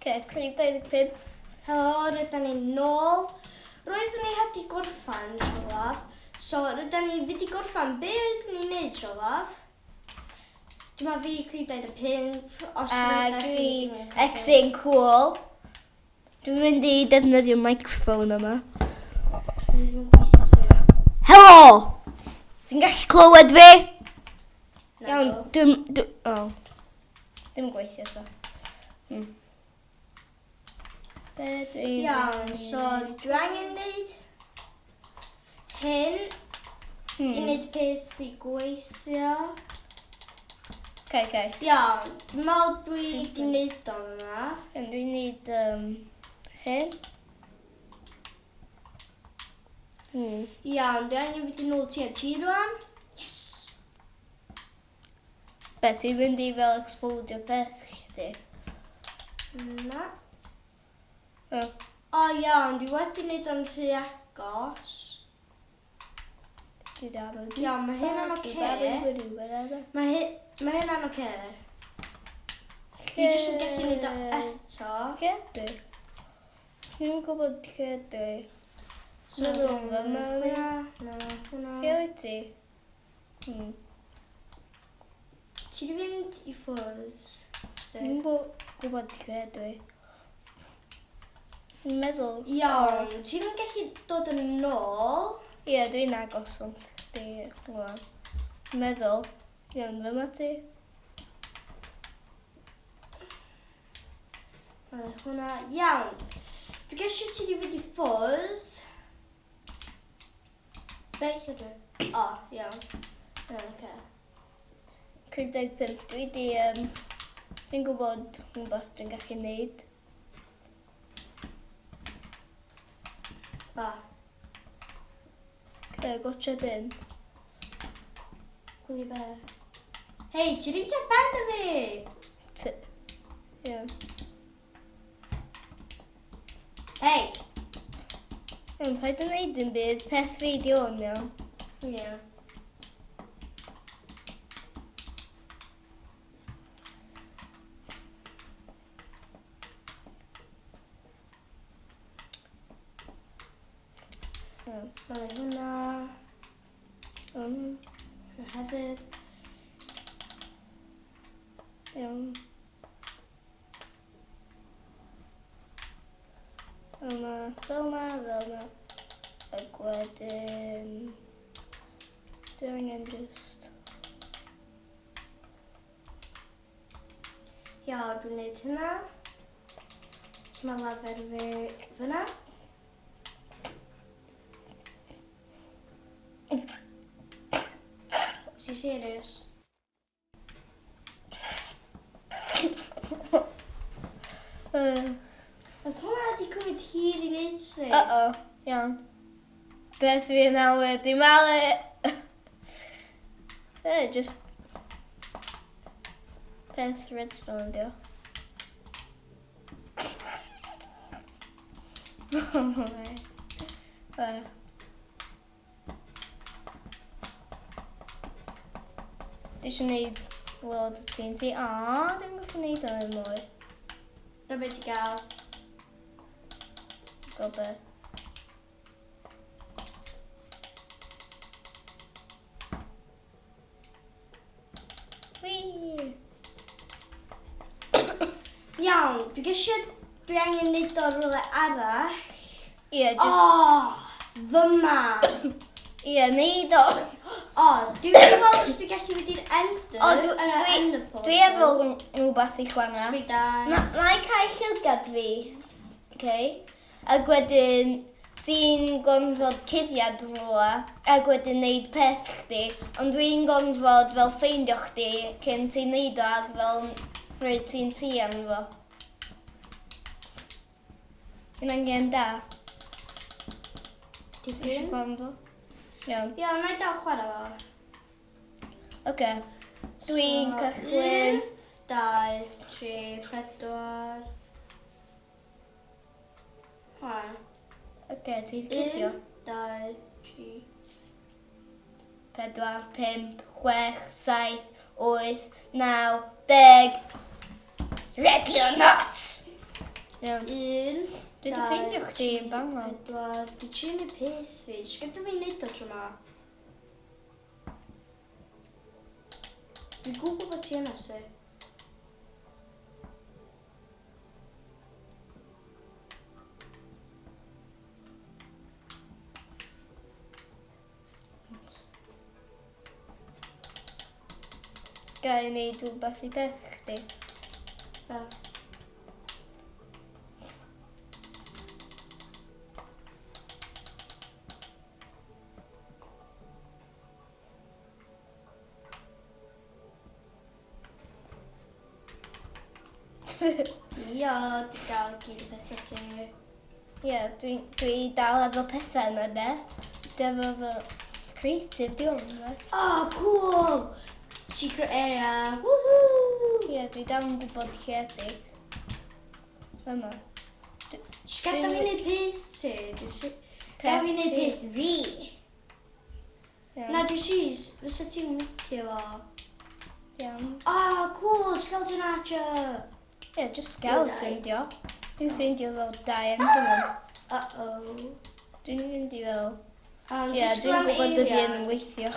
Ce, Crib 25. Helo, rydyn ni nôl. Roeddwn ni heb di gorffan tro olaf. So, rydyn ni wedi gorffan. Be oeddwn ni'n neud tro olaf? Dyma fi, Crib 25. Os A rydych chi dwi ddim yn cofio. Exing Cool. Dwi'n mynd i defnyddio microphone yma. Dwi ddim yn gweithio sir. Helo! Ti'n gallu clywed fi? Nadw. Iawn, dwi'n... Dwi, oh. Ddim yn gweithio eto. Hmm. Be dwi'n... Iawn, so dwi angen neud hyn i wneud peth fi gweithio. Okay, okay. Iawn, dwi'n meddwl dwi wedi wneud o yma. Iawn, dwi'n neud um, hyn. Hmm. Iawn, dwi angen fynd i nôl TNT rwan. Yes! Be, ti'n mynd i fel explodio peth chdi? Na. O. O iawn, dwi wedi wneud o'n rhy agos. Iawn, mae hynna'n oce. Mae hy- mae hynna'n oce. Dwi jyst yn gallu wneud o eto. Lle dwi? Dwi'n gwybod lle dwi. So, Meddwl fy hwnna, mewn. na, hwnna. Lle wyt ti? Hmm. Ti di fynd i ffwrdd? Dwi'n gwybod lle dwi. Dwi'n meddwl... Iawn, ti ddim yn gallu dod yn ôl. Ie, dwi'n agos ond chdi rwan. Meddwl. Iawn, fyma ti. Mae hwnna, iawn. Dwi'n gesio ti di fynd i ffwrdd. Be lle dwi? O, iawn. Iawn, oce. 55. Dwi di... Um, dwi'n gwybod rhywbeth dwi'n gallu neud. Ba. Okay, gotcha dyn. Gwylio be? Hei, ti reit ar ben y fi! Ti... Ie. Hei! Iawn, paid yn neud dim byd. Peth fi di hwn, iawn. Ie. Yeah. Iawn. Mae hwnna. Um, Hwnna hefyd. Iawn. Fel 'na, fel 'na, fel 'na. Ac wedyn... Dwi angen just... Ia, dwi'n gwneud hynna. So mae lafer fi fyna. Ti serious? Os hwnna wedi cymryd hir i wneud si. Uh-oh, iawn. Beth fi yn awyr, di malu. Eh, just... Peth redstone, dio. Oh, Dwi eisiau gwneud load o TNT. A, dwi'n gallu gwneud o'n mwy. Dyna beth ti gael. Go be. Whee! Iawn, dwi gesio, dwi angen neud o rhywle arall. Ie, yeah, just... Oh, fyma! Ie, yeah, neud o. O, dwi'n mynd weld os dwi'n gallu mynd i'r ender. O, dwi, dwi, dwi efo rhywbeth i chwarae. Swidan. Na, na i cael llygad fi. Okay. Ac wedyn ti'n gorfod cuddiad rhywle ac wedyn neud peth chdi, ond dwi'n gorfod fel ffeindio chdi cyn ti'n neud o ac fel rhoi ti'n ti arno fo. Hynna'n gêm da. Ti eisiau gwrando? Iawn. Iawn, na i dal chwarae fo. Oce. Dwi'n cychwyn. 1, 2, 3, 4. Hwn. Oce, ti'n cuddio. 1, 2, 3. 4, 5, 6, 7, 8, 9, 10. Ready or not! Iawn. Un, Dwi 'di ffeindio chdi yn barod. Pedwar, dwi'n trio neud peth fi. Sgynta fi neud o tro ma. Dwi'n gwybod bod ti yna, si. Ga i wneud rhywbeth i beth chdi? Be? Ia, di gael gyd y pethau ti. Ie, dwi, dwi dal efo pethau yna de. Dwi efo fy creative, di hwn, right? Oh, cool! Secret area, woohoo! Ie, dwi dal yn gwybod lle ti. Yma. Gada fi wneud peth ti. Gada fi wneud peth fi. Iawn. Na, dwi sis, fysa ti'n licio fo. Iawn. Oh, cool, skeleton archer! Ie, yeah, just skeleton di o. Dwi'n ffeindio fel dau enderman. Uh-oh. Dwi'n mynd i fel... Um, Ie, yeah, dwi'n gwybod dydy yn weithio.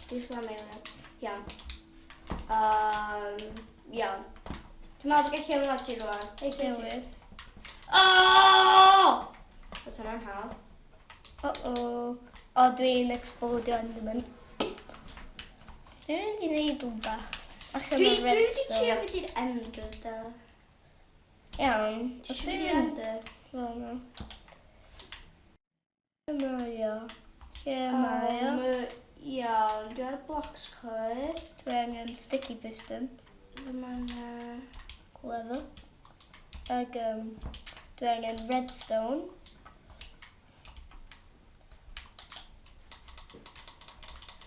Disgwyl am eiliad. Iawn. Iawn. Dwi'n meddwl dwi'n gallu ymlaen ti rwan. Ei, lle ti? Newydd. Oh! Oes hwnna'n hawdd. Uh-oh. O, dwi'n explodio enderman. Dwi'n mynd i wneud rhywbeth. Allan Dwi o'r dwi wedi trio redstone. fynd i'r ender da. Iawn. Os Ti dwi'n i'r mynd ender? fel yna. Lle mae o? Lle mae o? Iawn, dwi ar y blocks coed. Dwi angen sticky piston. Fy ma'n... Leather. Ac dwi angen redstone.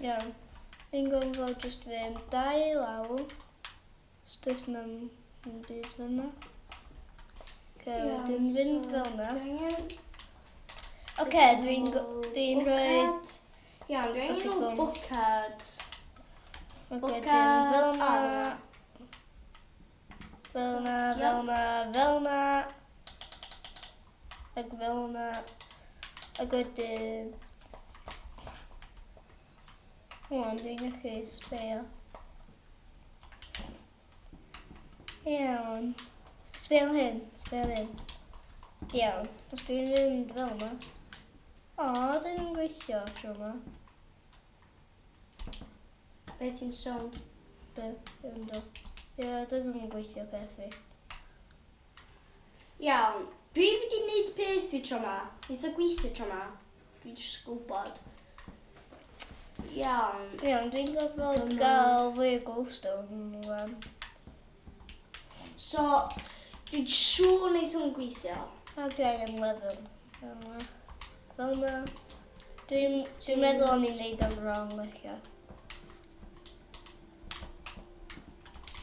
Iawn. Dwi'n gorfod just fynd dau i lawr. Os does na'm dim byd fyna. Oce, wedyn fynd fel na. Dwi angen... Oce, dwi'n dwi'n rhoi... Iawn, dwi Dos i angen ffwrdd. bwcad. Ac Bwcad, wedyn fel na. a Fel na, fel na, fel na. Ac fel na. Ac wedyn... Wan, dwi'n gallu sbio. Iawn. Sbio hyn, sbio hyn. Iawn, os dwi'n mynd fel yma. O, dwi'n ddim gweithio tro yma. Be ti'n sôn? Be, ynddo. Ie, dwi ddim yn gweithio beth fi. Iawn, dwi wedi gwneud peth fi tro ma. Nes o gweithio tro ma. Dwi'n jyst gwybod. Iawn. Iawn, dwi'n gorfod Dyma- gael fwy o glowstone rwan. So, dwi'n siŵr wneud hwn gweithio. A dwi angen level. Fel 'na. Fel 'na. Dwi'n dwi meddwl o'n i'n neud o'n wrong ella.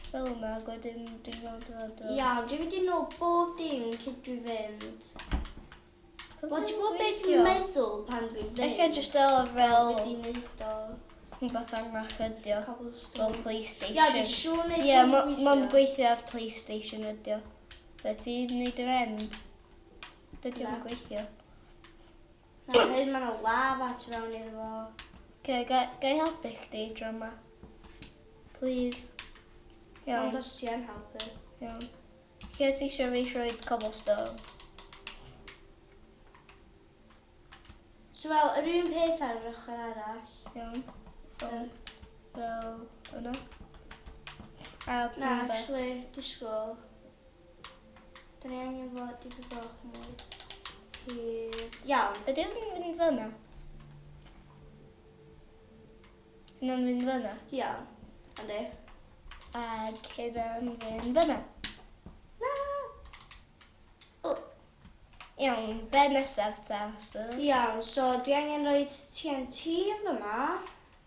Fel yna, ac wedyn dwi'n gorfod... Iawn, dwi'n mynd i nôl bob dim cyn dwi fynd. Wel, Wel, ti'n gwybod beth dwi'n meddwl pan dwi'n fynd? Ella jyst fel fel Wedi wneud o rhywbeth arall ydi o. Fel cobblestone. PlayStation. Ia, dwi'n siŵr wneud Ie, hwn ma- ma'n gweithio. gweithio ar PlayStation ydi o. Fe ti'n neud yr end? Dydy Na. o'n gweithio. Na, hyn mae'n lava tu fewn iddo fo. Okay, ga, ga i helpu chdi drama? Please. Iawn, Ond os ti yn helpu. iawn. Lle ti eisiau fi rhoi cobblestone? So wel, yr un peth ar yr ochr arall. Iawn. Fel, fel yna. A Na, pwy be? actually, disgwyl. Da ni angen fod dipyn bach mwy hir. Iawn. Ydy o'n mynd fel yna? Hynna'n mynd fel yna? Iawn. Yndi. Ac hynna'n mynd fel yna. Na! O. Iawn, be nesaf ta? So? Iawn, so dwi angen rhoi TNT yn fyma.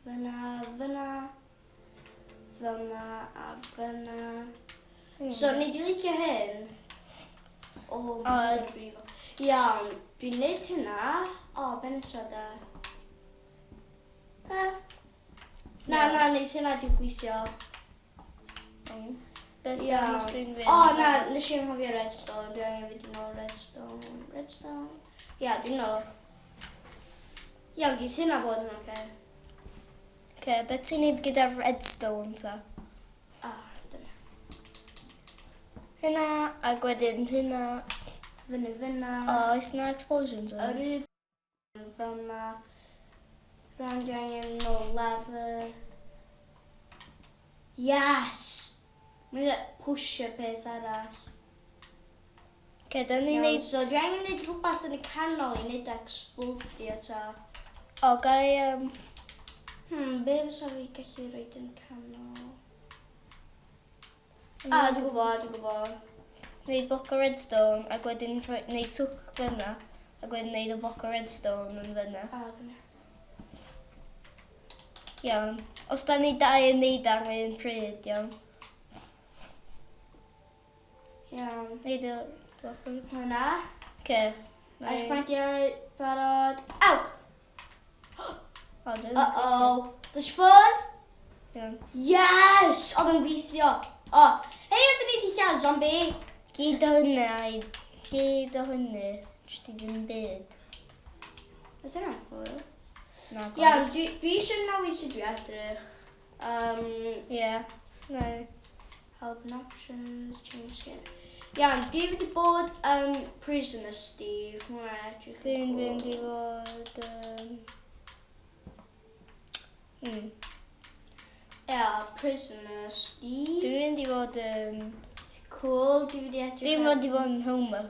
Fyna, fyna, fyna a fyna. So, ni di licio hyn. O, mae'n brifo. Iawn, dwi'n neud hynna. O, be nesaf da? Eh. Na, na, neud hynna dwi'n gweithio. Iawn. Beth Iawn. os dwi'n fynd? O, na, nes i anghofio redstone. Dwi angen fynd i nôl redstone. Redstone. Ia, dwi'n nôl. Iawn, gyd hynna bod yn oce. Oce, beth ti'n neud gyda'r redstone ta? Ah, dyna. Hynna, ac wedyn hynna. Fyny fyna. O, oes na explosions Yr yn? un fyma. Rwan dwi angen nôl lever. Yes! Mae'n pwysio peth arall. Oce, da ni'n Iawn, neud... so dwi angen neud rhywbeth yn y canol i neud explodio ta. O, gai... Um, Be fysa fi gallu roed yn y canol? Ah, dwi'n gwybod, dwi'n gwybod. Neud bloc o redstone, ac wedyn neud twch fyna, ac wedyn neud y bloc o redstone yn fyna. Ah, dyna. Iawn. Os da ni dau yn neud ar un pryd, iawn. Iawn. Neud y bloc o... Hwnna. Oce. A'r pwyntiau barod. Awch! O, dwi'n... Uh-oh. Does ffwrdd? Iawn. Yes! Oedd yn gweithio. O. Hei, os ni wedi lladd zombie. Gyd o hynny, gyd o hynny, jyst i ddim byd. Oes yna? Hwyl. Na, Iawn, dwi eisiau newid sut dwi edrych. Ie. Na. Help and options, change skin. Iawn, dwi wedi bod yn Prisoner Steve. Hwnna edrych yn Dwi'n cool. fynd i fod yn... Ie, Prisoner Steve. Dwi'n mynd i fod yn... Cool, dwi wedi edrych Dwi'n mynd i fod yn Homer.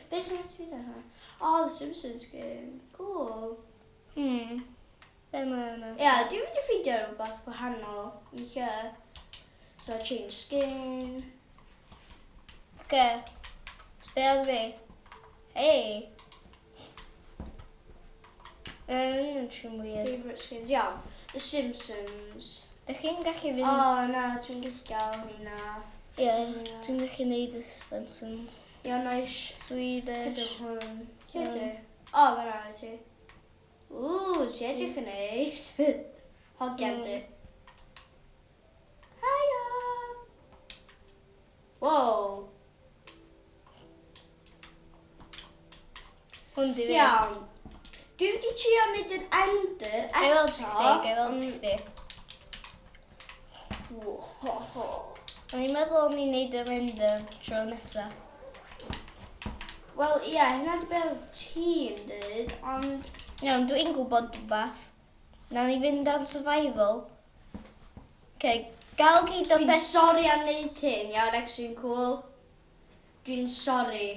Beth sy'n edrych ar hwnna? Oh, The Simpsons game. Cool. Be mae yna? Ie, yeah, dwi wedi ffeindio rhywbeth gwahanol yn lle. So, change skin. Oce. Sbia ar fi. Hei. Yn trin weird. Favourite skins. Iawn. The Simpsons. Dych chi'n gallu fynd... O, oh, na, ti'n gallu gael hynna. Ie, ti'n gallu neud y Simpsons. Iawn, nice. Swedish. Cadw hwn. Lle ti? O, fan'na wyt ti. Ww, ti edrych yn neis. Hogian ti. Hiya! Wow. Hwn di fi. Iawn. Dwi wedi trio mynd yn Ender eto. Gai weld chdi, gai weld chdi. Wow. O'n i'n meddwl o'n i'n neud yr Ender tro nesa. Wel, ie, yeah, hynna di beth ti'n dweud, ond... Iawn, dwi'n gwybod rhywbeth. Nawn ni fynd ar survival. Okay, gael gyd o Dwi'n beth... sori am wneud hyn, iawn, actually cool. Dwi'n sori.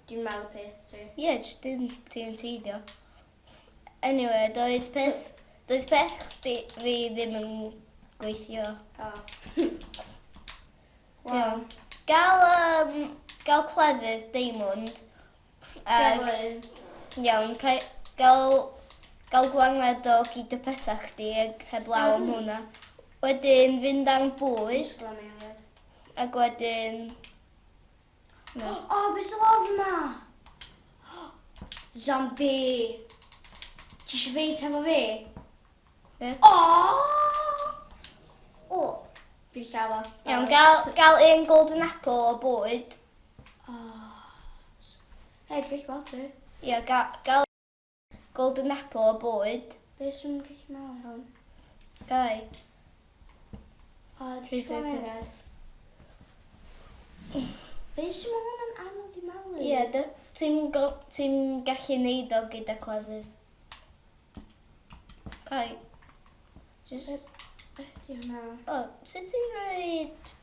Dwi'n meddwl peth ti. Ie, yeah, jyst dim TNT dio. Anyway, doedd peth chdi, fi ddim yn gweithio. O. Iawn. Gael cleddyf diamond. Ag, Gafon. iawn, gael gwared o gyd o pethau chdi ag heblaw am hwnna. Wedyn fynd am bwyd, ac wedyn... No. O, beth sy'n lawr yma? Zombie. Ti eisiau feit efo fi? Be? O! O! Fi'n lladd o. Iawn, gael un golden apple o bwyd. O. Hei, dwi'n gallu gweld ti. Ie, gael golden apple o bwyd. Beth sy'n gallu meddwl hwn? Gai. O, dwi'n Rhedeg siŵr munud. Beth sy'n meddwl hwnna'n anodd i malu? Ie, ti'n gallu neud o gyda cleddyf. Gai. Just, Beth di hwnna? o, sut ti'n rhoi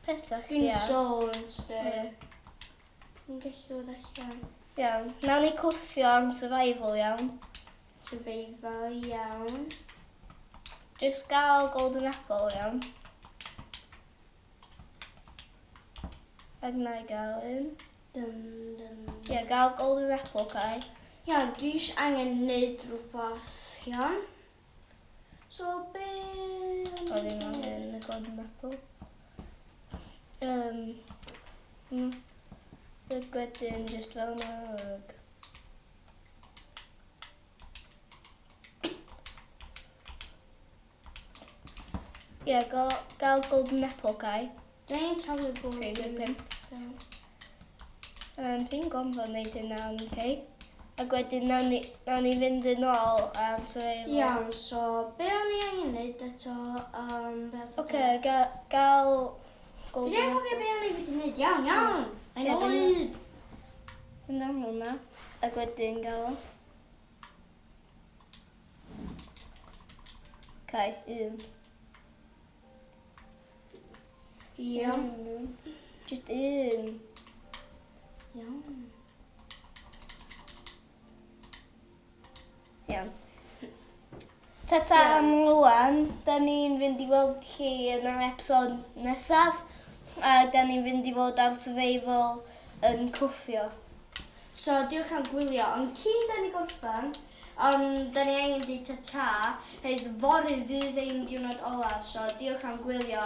pethau chdi Dwi'n ar? sôn, sti. Ie. Dwi'n gallu dod allan. Iawn. Nawn ni cwffio am survival, iawn. Survival, iawn. Just gael golden apple, iawn. Ac na i gael un. Dun, dun. Ie, yeah, gael golden apple, Kai. Iawn, dwi eisiau angen neud rhywbeth, iawn. So, be... O, ddim angen y golden apple. Ac wedyn just fel yna. Ie, yeah, gael golden apple, Kai. Dwi'n talu bod. 35. Ti'n gorfod wneud hynna, oce? Ac wedyn nawn ni fynd yn ôl am survival. Iawn, so be o'n i angen neud eto? Beth Oce, gael Dwi'n golden anghofio be o'n i wedi neud. Iawn, iawn. Mae'n Ie, ôl dyna- i. Hwnna, hwnna. Ac wedyn gael o. Cai, un. Iawn. Just un. Iawn. Iawn. Ta-ta am rwan. Da ni'n fynd i weld chi yn yr episod nesaf. A da ni'n fynd i fod ar survival yn cwffio. So, diolch am gwylio. Ond cyn da ni gorffen, da ni angen dweud ta-ta. Hefyd, fory fydd ein diwrnod olaf. So, diolch am gwylio.